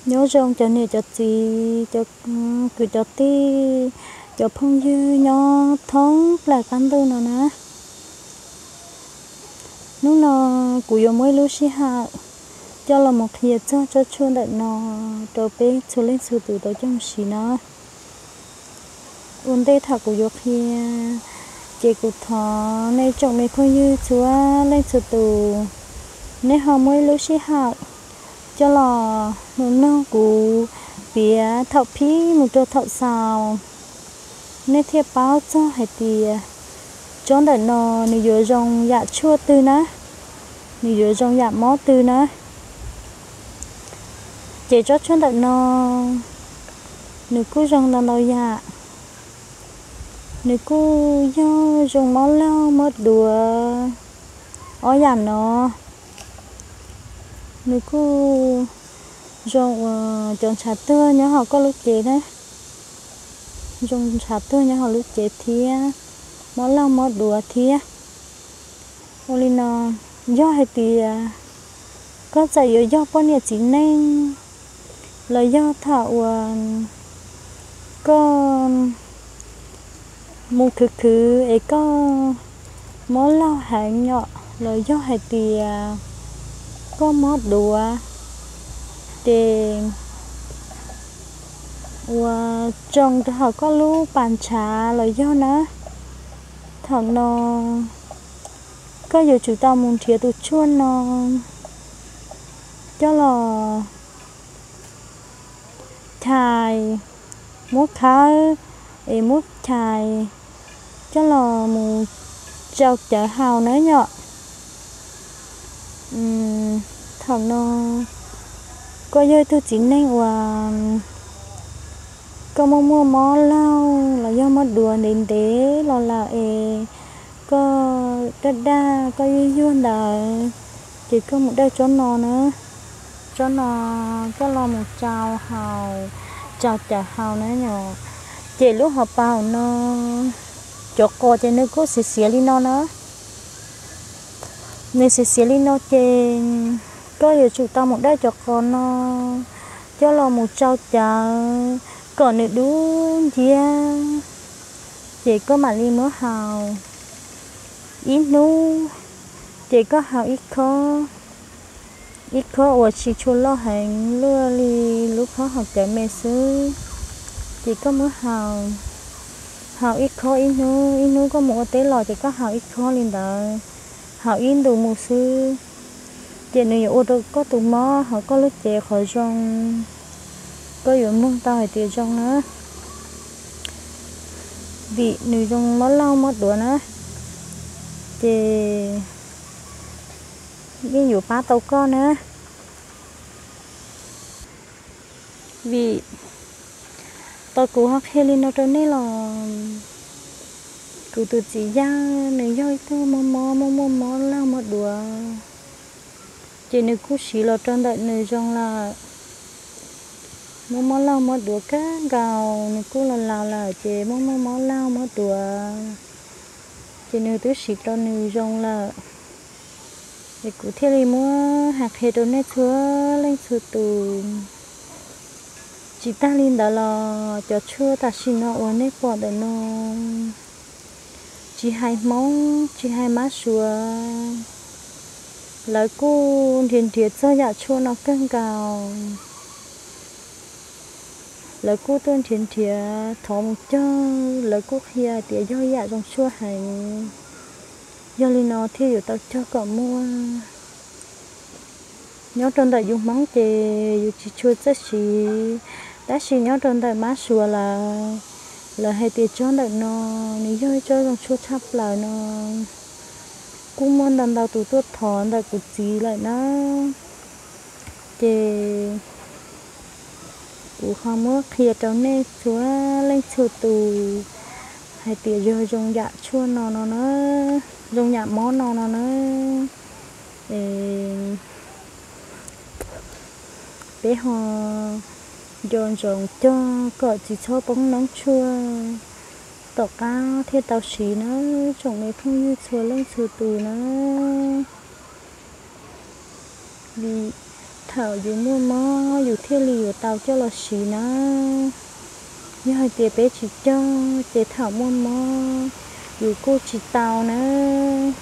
Nyob zoo cov niam cov txiv, cov kwv cov tij, cov phooj ywg nyob thoob plaws qab ntuj no na. Hnub no kuv yuav muaj ib lub sij hawm coj los mus qhia txog tsob tshuaj ntawm no rau peb txhua leej txhua tus tau coj mus siv na. Ua ntej thaum kuv yuav qhia, ces kuv thov nej tsoom me phooj ywg txhua leej txhua tus, nej ho muaj ib lub sij hawm coj los mus mloog kuv piav thaum pib mus rau thaum xaus, nej thiaj paub txog hais tias tsob ntawm no nws yuav zoo yam tshuaj twg na, nws yuav zoo yam mob twg na. Ces tsob tshuaj ntawm no nws kuj zoo ntau ntau yam. Nws kuj yog zoo mob laug mob duav ob yam no. Nws kuj zoo uas cov ntshav tuag nyob hauv koj lub cev na, zoo ntshav tuag nyob hauv lub cev thiab, mob laug mob duav thiab. Ua li no, yog hais tias koj txawm yuav yog poj niam txiv neej los yog thaum uas koj mus khwv khwv es koj mob laug heev yom, los yog hais tias koj mob duav, ces uas tsoo rau hauv koj lub pas ntshav los yog na, thaum no koj yuav tsum tau mus nrhiav tus tshuaj no coj los chais, muab khawb es muab chais coj los mus tsau cawv haus na yom. Thaum no koj yog ib tug txiv neej uas koj muaj muaj mob laug los yog mob duav ntev ntev los lawm es koj daj daj koj yuag yuag ntawd, ces koj mus dawj tsob no na, tsob no coj los mus tsau haus, tsau cawv haus na yom. Ces lub hauv paus no, cov qos ces nws kuj xiav xiav li no na. Nws xiav xiav li no ces koj yuav tsum tau mus dawj cov qos no coj los mus tsau cawv kom nws dub nciab, ces koj mam li muab haus. Ib hnub ces koj haus ib khob, ib khob uas tsis tshua loj heev, luaj li lub khob haus cawv me xwb, ces koj muab haus. Haus ib khob ib hnub, ib hnub koj mus ua teb los ces koj haus ib khob li ntawd, haus ib ntus mus xwb, ces nws yuav ua rau koj tus mob hauv koj lub cev qhov zoo. Koj yuav mloog tau hais tias zoo na, vim nws zoo mob laug mob duav na, ces yeej yuav pab tau koj na. Vim tau kuv ho qhia li no rau nej los kuv tus txiv yawg nws yog ib tug mob mob muaj muaj mob laug mob duav, ces nws kuj siv los rau ntawm nws zoo lawm. Muaj mob laug mob duav kawg nkaus, nws kuj los laus lawm ces muaj muaj mob laug mob duav, ces nws twb siv rau nws zoo lawm. Es kuv thiaj li muab hais qhia rau nej txhua leej txhua tus. Tsis tag li ntawd los cov tshuaj tam sim no uas nej pom ntawm no, tsis hais Hmoob tsis hais Mab Suav, lawv kuj nrhiav nrhiav txog yam tshuaj no kawg nkaus. Lawv kuj tuaj nrhiav nrhiav thov mus cog, lawv kuj qhia tias yog yam zoo tshuaj heev. Yog li no thiaj yuav tau cog kom muaj. Nyob rau ntawm yus Hmoob ces yus tsis tshua txawj siv, tab sis nyob rau ntawm Mab Suav lawv, lawv hais tias tsob ntawm no nws yog ib tsob zoo tshuaj tshaj plaws no. Kuj muaj ntau ntau tus tuaj thov ntawm kuv txiv lawm na. Ces kuv ho muab qhia rau nej txhua leej txhua tus hais tias yog zoo yam tshuaj no no na, zoo yam mob no no na. Es peb ho nco ntsoov cog kom tsis txhob poob noob tshuaj tom qab thiaj tau siv na, tsoom me phooj ywg txhua leej txhua tus na. Vim Thaum yus muaj mob yus thiaj li yuav tau coj los siv nawb. Yog hais tias peb tsis cog ces thaum muaj mob yus kuj tsis tau nawb.